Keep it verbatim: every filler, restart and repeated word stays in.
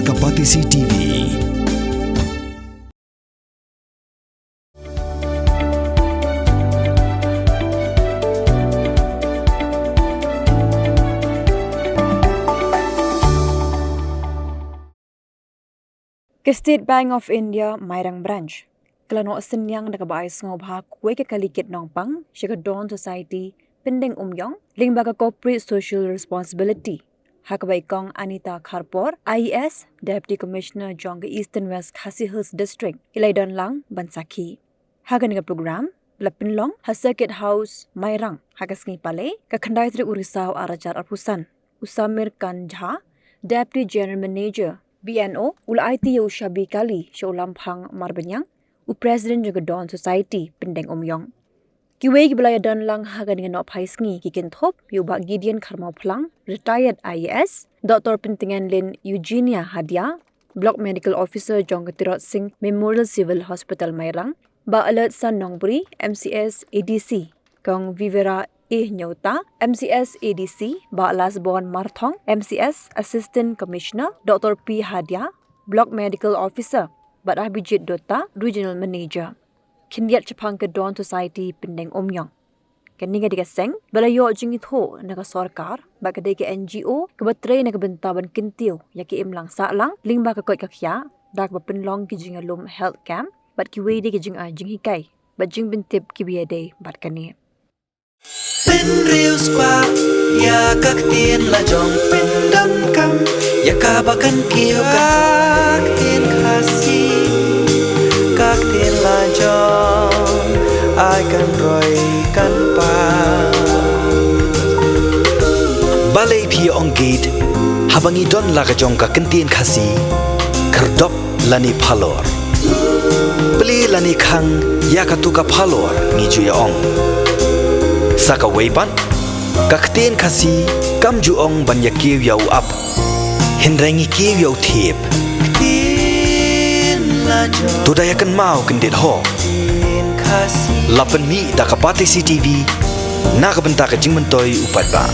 Ka Batesi T V. Ka State Bank of India Mairang Branch ka la noh synñiang da kaba ai sngewbha kawei ka kali kit nongpang sha ka Dawn Society Pyndengumiong lyngba ka Corporate Social Responsibility, ha kaba i Kong Anita Kharpor, I A S, Deputy Commissioner jong ka Eastern West Khasi Hills District, i la ïadon lang ban sakhi. Ha kane ka program ba la pynlong ha Circuit House Mairang ha ka sngi Palei, ka khyndai tarik u Risaw ar hajar arphew san, u Samir Khan Jha, Deputy General Manager, B N O, u la aiti ïa u shabi kali sha u Lamphang Marbaniang, u President jong ka Dawn Society Pyndengumiong. Kiwei kiba la ïadon lang ha kane ka nohphai sngi ki kynthup ïa u Bah Gideon Kharmawphlang, Retired I A S, Doctor Pynthngenlin Eugenia Hadia, Block Medical Officer jong ka Tirot Sing Memorial Civil Hospital Mairang, Bah Alertson Nongbri, M C S A D C, Kong Vivera A Hynniewta, M C S A D C, Bah Lasborn Marthong, M C S Assistant Commissioner, Doctor P Hadia, Block Medical Officer, bad Abhijit Dutta, Regional Manager. Khyndiat shaphang ka Dawn Society Pyndengumiong. Kane ka dei ka seng ba la ïoh jingithuh na ka sorkar bad ka dei ka N G O kaba trei na ka bynta ban kyntiew ïa ka imlang sahlang lyngba ka koit ka khiah da kaba pynlong ki jingïalum health camp bad kiwei de ki jingai jinghikai bad jingpyntip kiba ïadei bad kane. Pynriew spah ïa ka ktien la jong, pyndonkam ïa kaba kan kiew, ka ktien Khasi, ka ktien la jong, ai kan roi kan pang. Balei phi ong gate haba ngi don la ka jong ka ktien Khasi? Khyrdop lane phalor, plie lane khang ïa katu ka phalor, ngi ju ïa ong. Sa kawei pat, ka ktien Khasi kam ju ong ban ïa kiew ïa u ap, hynrei ngi kiew ïa u thiep. To da ïa kynmaw kyndit ho. La pynmih da ka Batesi T V na ka bynta ka jingmyntoi u paidbah.